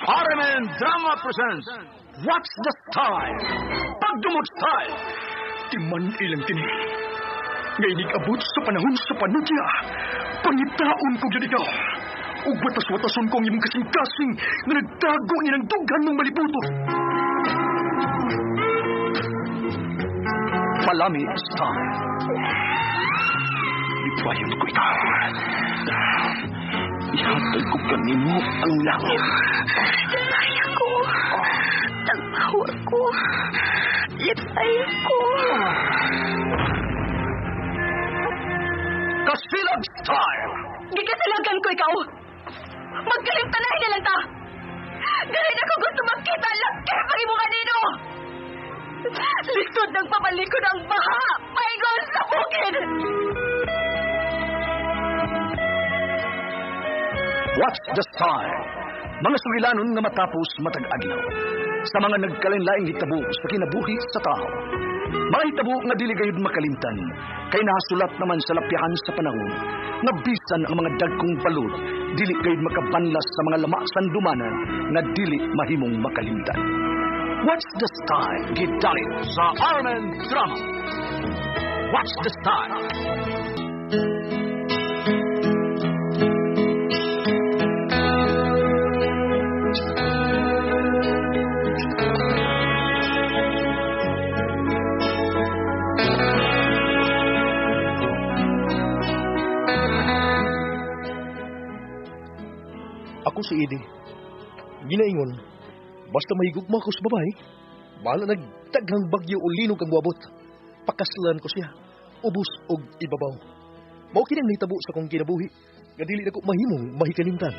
RMN Drama presents What's the Style? Pagdumot Style! Timan ilang tini. Nga abot sa panahon sa panudya. Pangitaon ko gyud ikaw. Ug watas-watason ko ang imong kasing-kasing nga nagtago ni ng dughan mong malibuto. Palami Style. Ipayon ko ikaw. Ihatag ko kanimo ang langit. Lipay ako. Tagpawa ko. Lipay ko. Kasilag Style! Gikasilagan ko ikaw. Magkalimtanahin na lang ta. Dili na ko gusto makita laki pag imo kanino. Lisod ng pabalikon ang baha. Paingon sa bukid. What's the Style? Mga sugilanon nga matapos matag adlaw. Sa mga nagkalain-laing hitabo sa kinabuhi sa tao. Mga hitabo nga dili gayud makalimtan, kay nasulat naman sa lapyahan sa panahon, nga bisan ang mga dagkong balod, dili gayud makabanlas sa mga lama sandumanan nga dili mahimong makalimtan. What's the Style? Gidalit sa RMN Drama. What's the Style? Ako si Eddie. Ginaingon, basta may gugma ko sa babae, bahala nagdaghang bagyo o linog ang buabot. Pakaslan ko siya, ubos og ibabaw. Mao kini ang nahitabo sa akong kinabuhi, nga dili nako mahimong mahikalimtan.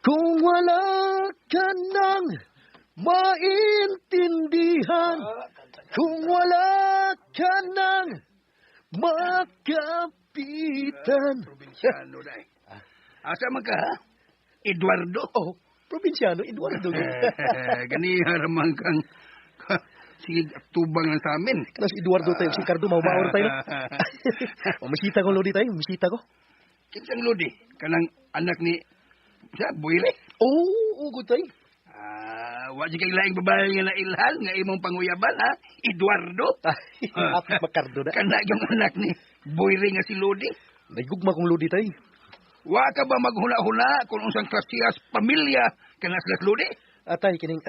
Kung wala ka nang maintindihan, kung wala ka nang makapitan. Probinsyano na eh. Asa man ka, ha? Eduardo? Oh, probinsyano, Eduardo. Ganiha raman kang sige tubang lang sa amin. Kana si Eduardo tayo, si Cardo, maumaor tayo. O, misita ko, Lodi tayo, misita ko. Kinsang Lodi? Kanang anak ni sa Buile? Oh, ugod tayo. Wa di kay laing babae nga nailhan nga imong panguyaban, ha? Eduardo? Apit makardo na. Kana yung anak ni Buile nga si Lodi? Naigugma kong Lodi tayo. Wa ka ba maghuna-huna kung unsang klasiyas pamilya kana sila si Lodi? Atay, kining,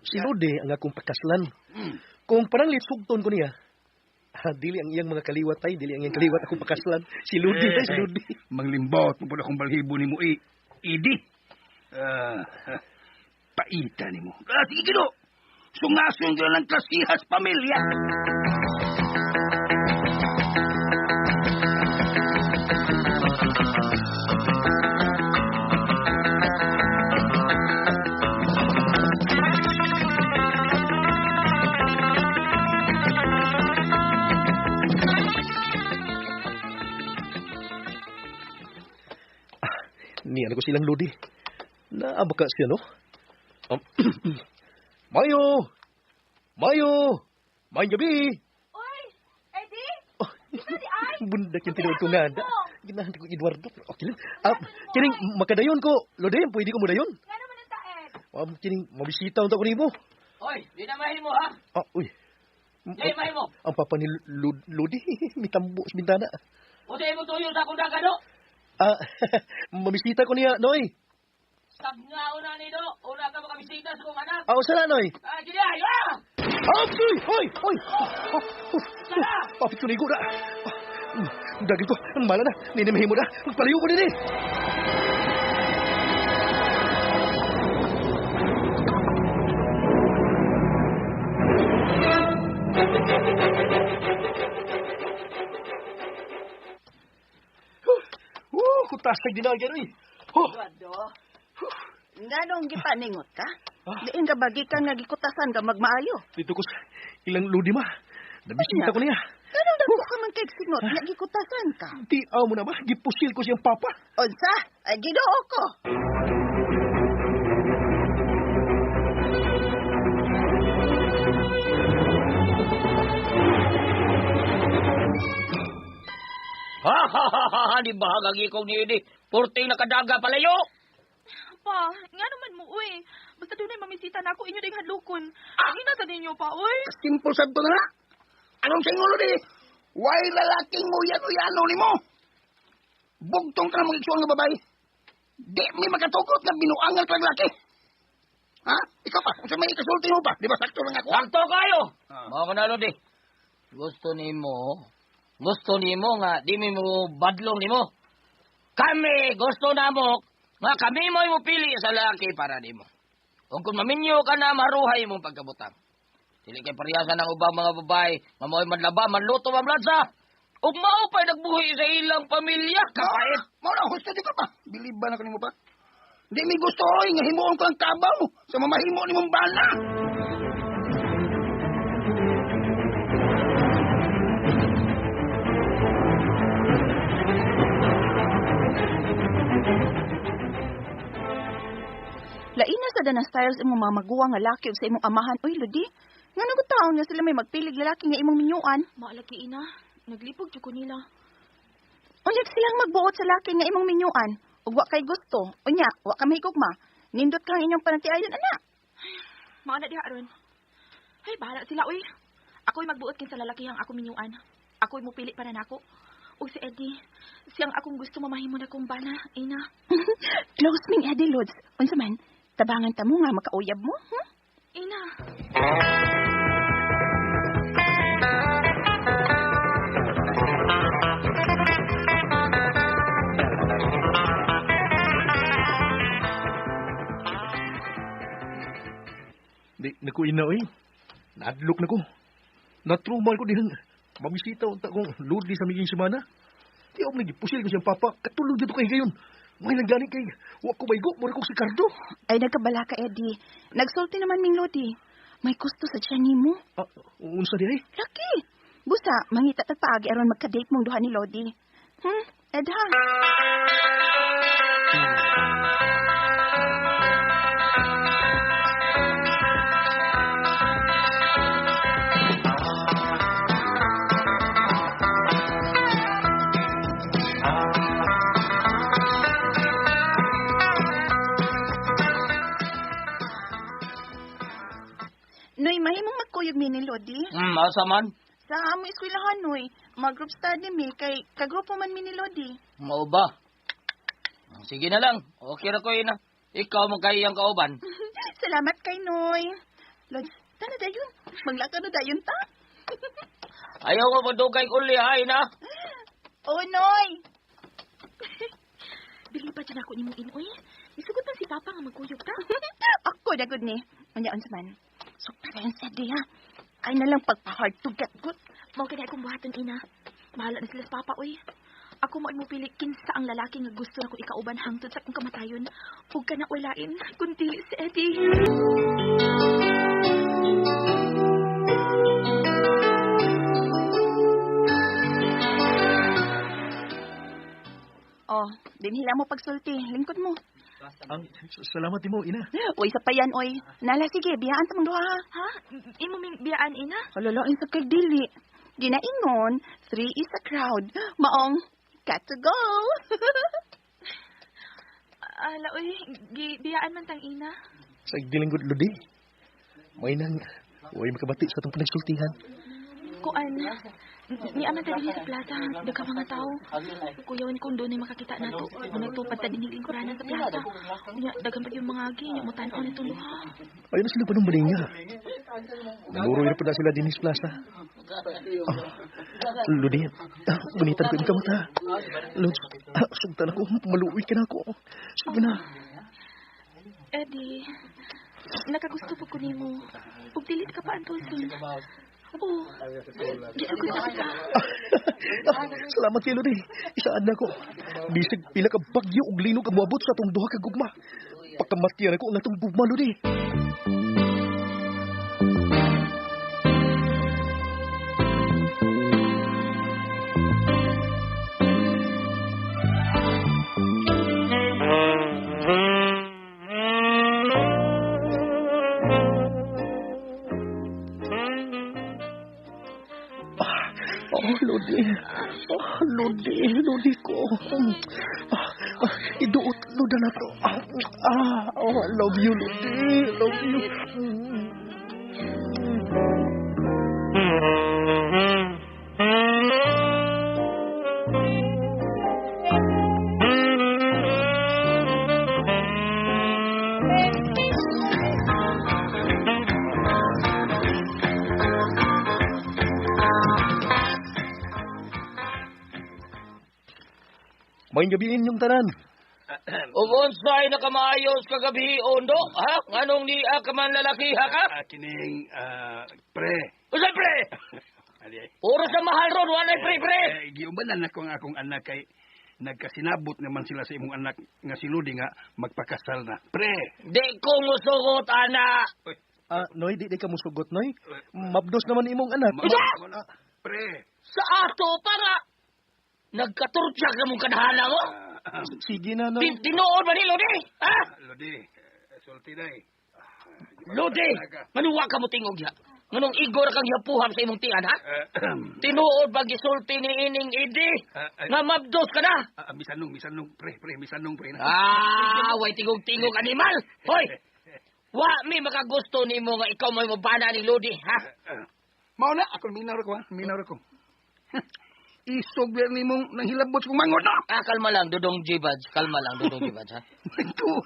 si Lodi ang akong pakaslan. Kung pananglit sugton ko niya, dili ang iyang mga kaliwat tay, dili ang iyang kaliwat akong pakaslan. Si Lodi tay, si Lodi. Manglimbot mo pud akong balhibo nimo, Idi. Paita nimo. Sige gino. Sungason gyud ng klasihas pamilya. Niyan ko silang Lodi. Naabaka siya, no? Mayo! Mayo! Mayong gabi! Oy, Eddie! Isa di ay! Bundak yung tinuod ko nga. Ginahan ko Eduardo. Okay lang. Kining makadayon ko. Lodi, pwede ko mo dayon? Ngano man ang taed? Kining mabisita unta ko nimo. Oy, di na mahimo ha. Uy. Di mahimo. Ang papa ni Lodi, mitambo sa bintana. Unsa imong tuyo sa akong dagan do? Mabisita ko niya, Noy. Sabngaon na ni do. Una ka makabisita sa akong anak. Usa na, Noy. Gini ay. Uy, hoy, hoy. Papit ko ligo na. Dagil ko, mala na. Ninimahimo na. Magpalayo ko din eh. Kutasag din na agad, oy. Oh. Eduardo, nganong gipaningot ka? Diin ka bagikan nga gikutasan ka magmaayo. Dito ko sa ilang lodi ma. Nabisita ko niya. Ganong dako ka man kay singot nga gikutasan ka? Di aw mo na ba? Gipusil ko siyang papa. Unsa? Ay Ginoo ko. Di ba gagikong ni Eddie? Purting nakadaga palayo. Pa, nga naman mo, uy. Basta doon ay mamisita na ako, inyo ding hadlokon. Ang ina sa ninyo pa, uy. Simple sad to na na. Anong sa ingulo di? Why lalaking mo yan o yano ni mo? Bugtong ka na mong iksuan nga babae. Di may makatugot na binuangal ka laki. Ha? Ikaw pa, kung sa may ikasulti mo pa, di ba sakto lang ako? Sakto kayo. Mao ko na, Lodi. Gusto nimo nga di mi mo badlong nimo. Kami gusto namo nga kami mo'y mopili sa laki para nimo. Ug kung maminyo ka na maruhay imong pagkabutang. Dili kay parehasan ang ubang mga babae nga mao'y manlaba, manluto, mamlansa. Ug mao pa'y nagbuhi sa ilang pamilya, kapait. Mao na husto di ka pa. Bilib ba na ko nimo pa? Di mi gusto oy nga himuon ko ang kabaw sa mamahimo nimong bana. Lain na sa danang styles imong mga maguwang nga laki ug sa imong amahan. Uy, Lodi, nga nagutaon nga sila may magpilig lalaki nga imong minyuan. Maalaki, ina. Naglipog jud ko nila. Unya silang magbuot sa laki nga imong minyuan. Ug wa kay gusto. Unya, wa ka mahigugma. Nindot kang inyong panatiayon, ana. Mao na diha aron. Ay, bahala sila, uy. Ako'y magbuot kinsa lalakihang ako minyuan. Ako'y mupili para nako. Ug si Eddie, siyang akong gusto mamahimo na kong bana, ina. Close ming Eddie, Lods. Unsa man, tabangan ta mo nga makauyab mo, hmm? Ina. Di, naku ina, oy. Nadlok na ko. Natruma ko din. Mamisita unta kong Lodi sa miging semana. Di ako nagipusil ko siyang papa. Katulog dito kay gayon. May nanggaling kay, wa ko maigo, mura kong si Cardo. Ay, nagkabala ka, Eddie. Nagsulti naman ming Lodi. May gusto sa siya nimo. Ah, unsa di ay? Laki. Busa, mangita tag paagi aron magka-date mong duha ni Lodi. Ed ha? Noy, mahimong magkuyog mi ni Lodi. Asa man? Sa amo eskwelahan, Noy. Mag-group study mi kay kagrupo man mi ni Lodi. Mao ba? Sige na lang. Okay ra ko ina. Ikaw mo kay iyang kauban. Salamat kay Noy. Lods, tara dayon. Maglakaw na dayon ta. Ayaw ko madugay uli ha, ina. Oh, Noy. Bili pa dyan ako nimong inoy. Isugot man si Papa nga magkuyog ta. Ako na gud ni. Unya unsa man. Sukta na yung sedi ha. Ay na lang pagpa-hard to get good. Mao kini akong buhaton, ina. Bahala na sila sa Papa, uy. Ako mo ay mupili kinsa ang lalaki nga gusto nako ikauban hangtod sa akong kamatayon. Ug kana walain kun dili si Eddie. Oh, dinhila mo pagsulti. Lingkod mo. Ang salamat nimo, ina. Uy, sa payan, oy. Nala, sige, biyaan sa mong duha, ha. Ha? Imo ming biyaan, ina? Kalalain sa kay dili. Ginaingon, 3 is a crowd. Maong, got to go. Ala, uy, biyaan man tang ina. Sa igdilinggod, Lodi. May nang, uy, makabati sa itong panagsultihan. Kuan, niaman ta dinhi sa plaza, dagka mga tao. Kuyawan kung doon ay makakita nato. Nagtupad ta dinhi lingkuranan sa plaza. Nya, daghan pa yung mga agi, nya mo tan-aw nitong duha. Ayun na sila pa ng balinga. Nanuroy na pa na sila dinhi sa plaza. Lodi, bunitan ko yung kamata. Lods, sugtan ako, maluwi ka na ako. Sige na. Eddie, nakagusto po ko nimo. Ug dili ka pa antuson. Oh, gisugot na kita. Salamat kay Lodi. Isaan na ko. Bisag pila ka bagyo ug linog ang moabot sa atong duha ka gugma. Pakamatyan ako ang atong gugma, Lodi. Oh, Lodi. Oh, Lodi. Lodi ko. Iduot, Luda na to. Oh, I love you, Lodi. I love you. May gabiin yung tanan. Ug unsay nakamaayos kagabi ondo, ha? Nganong niya ka man lalaki ha ka? Kining pre. Unsay pre? Puro sa mahal ron, walay pre pre. Giubanan nako ang akong anak kay nagkasinabot naman sila sa imong anak nga si Lodi nga magpakasal na. Pre. Di ko musugot ana. Noy, di ka musugot, Noy. Mabdos naman imong anak. Usa? Pre. Sa ato para nagkaturtsa ka mong kadahana mo? Sige na, Noy. Tinuod ba ni Lodi? Ha? Lodi, sulti na eh. Lodi, manuwa ka mo tingog ya. Nganong igor kang yapuham sa imong tian, ha? Tinuod ba gisulti ni ining Idi? Nga mabdos ka na? Misanong, pre, misanong, pre. Ah, way tingog-tingog animal! Hoy! Wa mi makagusto nimo nga ikaw may mabana ni Lodi, ha? Mao na, ako minaw ko, ha? Minaw ko. Isog ni mong nanghilabot kong mangod na. Kalma lang, Dodong G-Bads. Kalma lang, Dodong G-Bads, ha?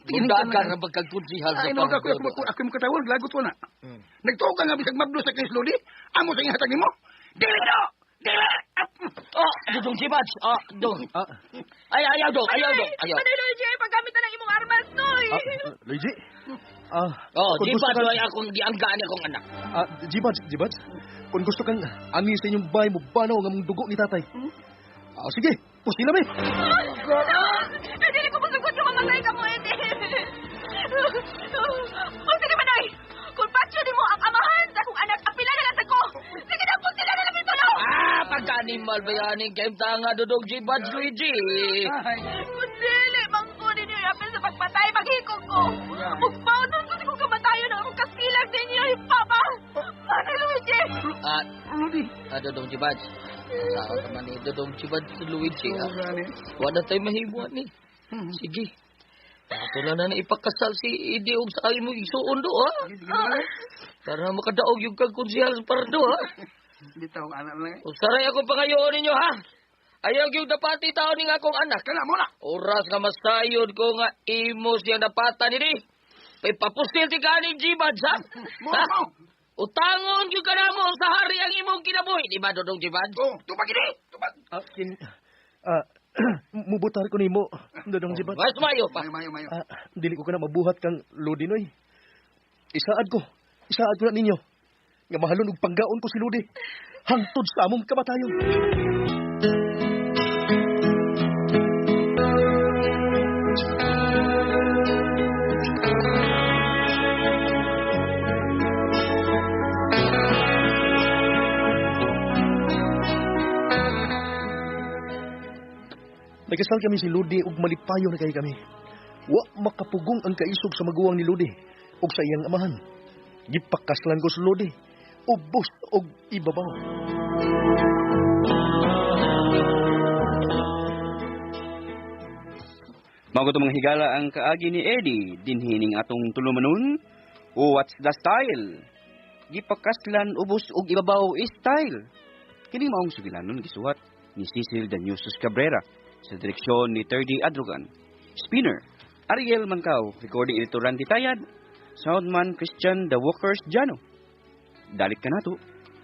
Tingnan ka na pagkagkunsihal sa pangod. Ay, ako makatawag, lagot ko na. Nagtuo ka nga bisag mablos sa kay Lodi. Amo sa ingatag nimo. Dili do! Dili! Oh, Dodong G-Bads. Oh, Dong. Ay, ayaw, Dong. Ayaw, Dong. Ayaw. Manoy, Luigi, paggamit na ng imong armas, Noy. Luigi? Oh, G-Bads, ay akong gianggaan akong anak. G-Bads, kung gusto kang ani sa inyong bahay mo, banaw nga mong dugo ni tatay. Sige, pusila mi. Dili ko masugot nga mamatay ka mo, Eddie. O sige, Manoy. Kung patyo ni mo ang amahan sa akong anak, apila na lang sa ko. Sige na, pusila na lang ito, no? Pagka-animal ba yan yung game tanga, Dodong G-Bads, Luigi? Kung dili, mangkunin niyo yapil sa pagpatay, maghikog ko. Mugpautan ko sa kong kamatayon ang akong kasilag ninyo, Papa. Manoy, Luigi. Lodi. Dodong G-Bads. Saan ka man ni Dodong G-Bads, Luigi, ha? Wala tayo mahibuan ni. Sige. Ato lang na ipakasal si Idi og sa imong igsuon do, ha? Para makadaog yung kagkonsihal sa pardo, ha? Bitaw, anak lang. Usaray ako pangayoon ninyo, ha? Ayaw yung dapati tao ning akong anak. Kana mo na. Oras nga masayod ko nga imo siya napata nini. Papusil ti ka ni G-Bads, ha? Mo, mo. Utangon yung ka na mo sa hari ang imong kinabuhi. Di ba, Dodong G-Bads? Oh, tubag ini. Tubag. Mubutar ko nimo, Dodong G-Bads. Mas mayo pa. Mayo. Dili ko ka na mabuhat kang Lodi, Noy. Isaad ko na ninyo. Nga mahalon og panggaon ko si Lodi. Hangtod sa among kamatayon. Nagkasal kami si Lodi ug malipayo na kay kami. Wa makapugong ang kaisog sa maguwang ni Lodi ug sa iyang amahan. Gipakaslan ko si Lodi, ubos og ibabaw. Mao mga higala ang kaagi ni Eddie dinhining atong tulumanon. O what's the style? Gipakaslan ubos og ibabaw is style. Kini maong sugilanon gisuwat ni Cecil Daniusos Cabrera sa direksyon ni Terdy Adrogan. Spinner, Ariel Mancao, recording editor Randy Tayad, soundman Christian The Walkers Jano. Dalik ka na to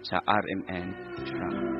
sa RMN Drama.